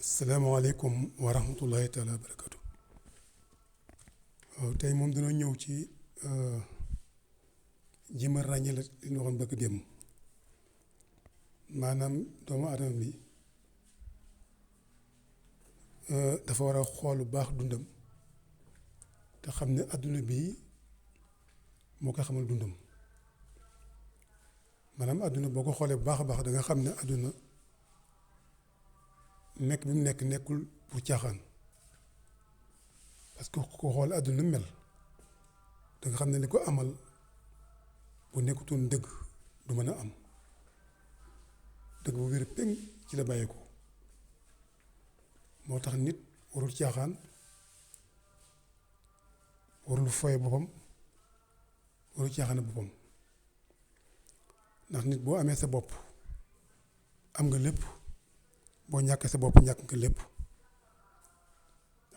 salaamaaleykum wa rahmatullahi taala wa barakatu. waaw tey moom dina ñëw ci jéem a ràññale li ñu waxoon bëgg dem maanaam doomu aadama bi dafa war a xool bu baax dundam te xam ne adduna bii moo koy xamal dundam maanaam adduna boo ko xoolee bu baax a baax da nga xam ne adduna nekk bi mu nekk nekkul pour caaxaan parce que ku ko xool adduna mel da nga xam ne li ko amal bu nekkutoon dëgg du mën a am dëgg bu wér péng ci la bàyyi ko moo tax nit warul caaxaan warul foye boppam warul caaxaane boppam ndax nit boo amee sa bopp am nga lépp boo ñàkkee sa bopp ñàkk nga lépp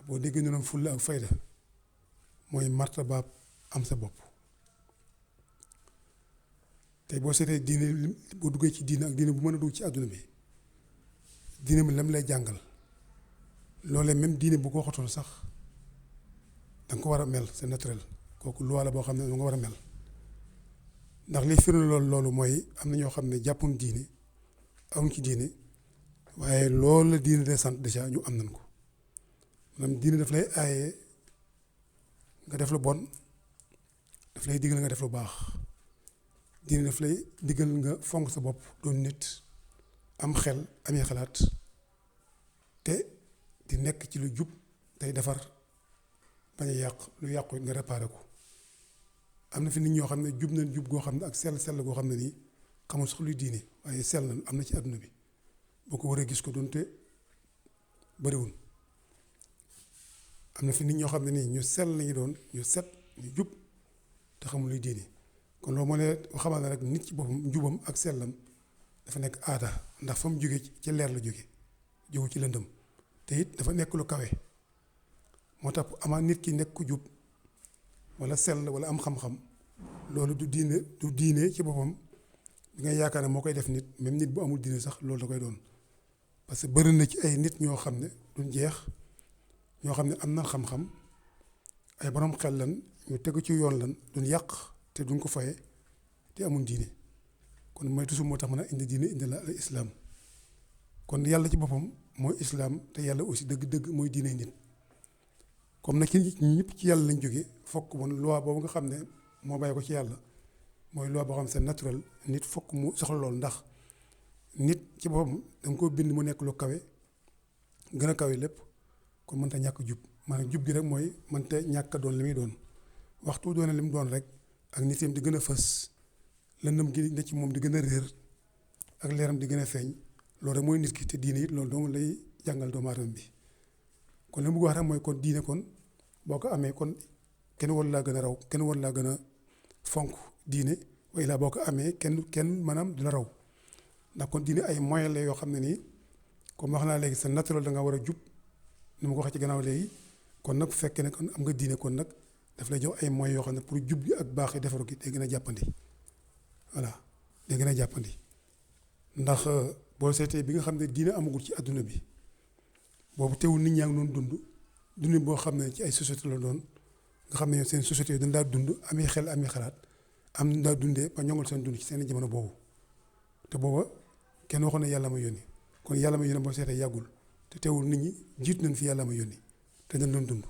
boo déggee noonu fulla ak fayda mooy martabaab am sa bopp tey boo seetee diine boo duggee ci diine ak diine bu mën a dugg ci àdduna bi diine bi lam lay jàngal loolee même diine bu ko waxatoon sax danga ko war a mel c'est naturel kooku loi la boo xam ne lu nga war a mel ndax liy firnde loolu mooy am na ñoo xam ne jàppuñ diine amuñ ci diine waaye loolu la diine de sant déjà ñu am nañ ko maanaam diine daf lay aaye nga def lu bon daf lay digal nga def lu baax diine daf lay digal nga fonk sa bopp doon nit am xel amee xalaat te di nekk ci lu jub tey defar bañ a yàq lu yàqu nga réparé ko am na fi nit ñoo xam ne jub nañ jub goo xam ne ak sell goo xam ne nii xamul sax luy diine waaye sell nañ am na ci àdduna bi boo ko waree gis ko doonte bariwul am na fi nit ñoo xam ne nii ñu sell lañu doon ñu set ñu jub te xamul luy diine kon loolu moo ne xamal na rek nit ci boppam njubam ak sellam dafa nekk aada ndax fa mu jóge ci leer la jóge ci lëndëm te it dafa nekk lu kawe moo tax amaa nit ki nekk ku jub wala sell wala am xam-xam loolu du diine ci boppam di nga yaakaar ne moo koy def nit même nit bu amul diine sax loolu da koy doon parce que bëri na ci ay nit ñoo xam ne duñ jeex ñoo xam ne am na xam-xam ay borom xel lan ñu tegu ci yoon lan duñ yàq te duñ ko faye te amul diine kon mooy toujours moo tax mën a indi diine indi la al islam kon yàlla ci boppam mooy islam te yàlla aussi dëgg-dëgg mooy diine nit comme nag ñëpp ci yàlla lañ jóge fokk bon loi boobu nga xam ne moo bàyyi ko ci yàlla mooy loi boo xam ne c'est naturel nit fokk mu soxla loolu ndax nit ci boppam da nga ko bind mu nekk lu kawe gën a kawe lépp kon mënta ñàkk jub maanaam jub gi rek mooy mënta ñàkk doon li muy doon waxtu doone li mu doon rek ak nitam di gën a fës lëndëm gi ne ci moom di gën a réer ak leeram di gën a feeñ loolu rek mooy nit ki te diine it loolu dong lay jàngal doomu aadama bi kon li mu bëgg wax rek mooy kon diine kon boo ko amee kon kenn war laa gën a raw kenn war laa gën a fonk diine way laa boo ko amee kenn maanaam du la raw ndax kon diine ay moyens la yoo xam ne nii comme wax naa léegi sa naturel da nga war a jub ni ma ko waxee ci gannaaw léegi kon nag bu fekkee ne kon am nga diine kon nag daf lay jox ay moyens yoo xam ne pour jub gi ak baax yi defaru gi day gën a jàppandi voilà day gën a jàppandi ndax boo seetee bi nga xam ne diine amagul ci adduna bi boobu teewul nit ñaa ngi doon dund boo xam ne ci ay société la doon nga xam ne seen société yi dañ daa dund amee xel amee xalaat am nañ daa dundee ba ñoŋal seen dund ci seen jamono boobu te booba kenn waxoon ne yàlla ma yónni kon yàlla ma yónni boo seetee yàggul te teewul nit ñi jiitu nañ fi yàlla ma yónni te dañ doon dund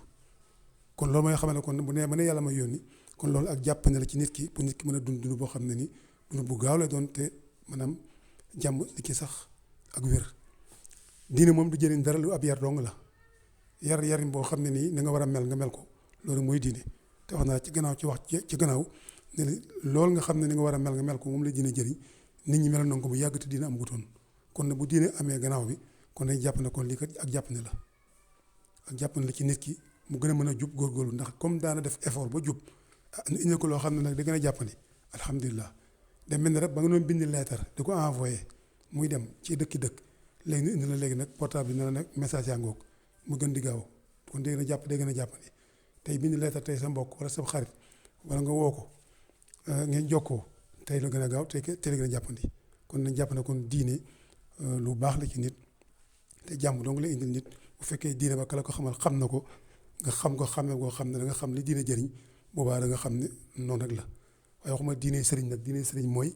kon loolu mooy xam ne kon bu nee ma ne yàlla ma yónni kon loolu ak jàppandi la ci nit ki pour nit ki mën a dund boo xam ne ni dund bu gaaw la doon te maanaam jàmm li ci sax ak wér diine moom du jëriñ dara lu ab yar dong la yarin boo xam ne nii na nga war a mel nga mel ko loolu mooy diine te wax naa ci gannaaw ci wax ci gannaaw ne loolu nga xam ne ni nga war a mel nga mel ko moom la diine jëriñ nit ñi mel na ko bu yàgg te diine amagutoon kon nag bu diine amee gannaaw bi kon dañ jàpp ne kon lii kat ak jàpp ne la ak jàpp ne la ci nit ki mu gën a mën a jub góorgóorlu ndax comme daana def effort ba jub ñu indi ko loo xam ne nag da gën a jàppandi alhamdulilah dem mel ne rek ba nga doon bind leetar di ko envoyé muy dem ci dëkk léegi ñu indi la léegi nag portable bi ne la nag message yaa ngoog mu gën di gaaw kon day gën a jàppandi tey bind leetar tey sa mbokk wala sa xarit wala nga woo ko ngeen jokkoo tey la gën a gaaw tey la gën a jàppandi kon nañ jàpp ne kon diine lu baax la ci nit te jàmm dong la indil nit bu fekkee diine ba kala ko xamal xam na ko nga xam ko xamee koo xam ne da nga xam li diine jëriñ boobaa da nga xam ne noonu rek la waaye waxuma diine sëriñ nag diine sëriñ mooy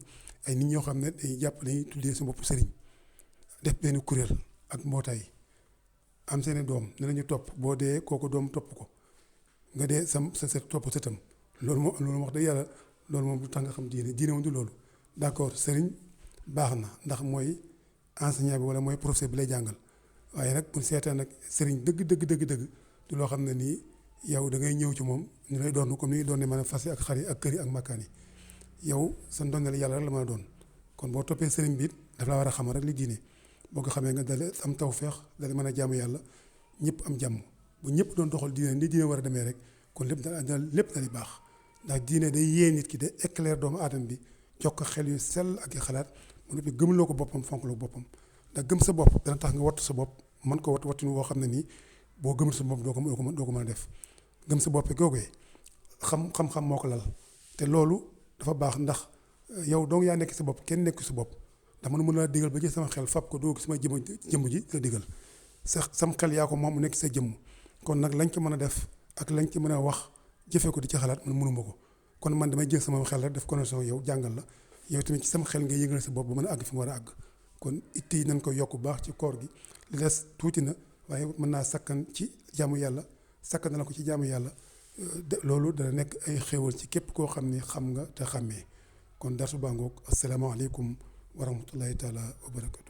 ay nit ñoo xam ne dañuy jàpp dañuy tuddee sa bopp sëriñ def benn kuréel ak mbootaay am seeni doom ne lañu topp boo dee kooku doom topp ko nga dee sa topp sëtam loolu wax dëgg yàlla loolu moom du tax nga xam diine moom du loolu d'accord sëriñ baax na ndax mooy enseignant bi wala mooy professeur bi lay jàngal waaye nag bu seetaan nag sëriñ dëgg du loo xam ne nii yow da ngay ñëw ci moom ñu lay doon comme ni ngi doon ne mën a fas yi ak xar yi ak kër yi ak makkaan yi yow sa ndondeel yàlla rek la mën a doon kon boo toppee sëriñ bi dafa la war a xamal rek li diine boo ko xamee nga dale am tawfeex dale mën a jaamu yàlla ñëpp am jàmm bu ñëpp doon doxal diine ni diine war a demee rek kon lépp da di baax ndax diine day yee nit ki day éclaire doomu aadama bi jox ko xel yu sell ak i xalaat mu ne bi gëmloo ko boppam fonkloo ko boppam ndax gëm sa bopp dana tax nga wattu sa bopp mën ko wattinu woo xam ne nii boo gëmul sa bopp doo ko mën a def gëm sa bopp googee xam-xam moo ko lal te loolu dafa baax ndax yow dong yaa nekk sa bopp kenn nekk sa bopp ndax man mën naa digal ba ci sama xel fab ko doo sama jëmm ji la digal sam xel yaa ko moom mu nekk sa jëmm kon nag lañ ko mën a def ak lañ ci mën a wax jëfee ko di ci xalaat man mënuma ko kon man damay jël sama xel rek def connexion yow jàngal la yow tamit ci sama xel ngay yëngal sa bopp ba mën a àgg fi mu war a àgg kon itti yi nañ ko yokk bu baax ci koor gi li des tuuti na waaye mën naa sakkan ci jaamu yàlla sakkan na la ko ci jaamu yàlla loolu dana nekk ay xéewal ci képp koo xam ni xam nga te xàmmee kon darsu baa ngoog asalaamaaleykum wa rahmatullahi taala wa barakatu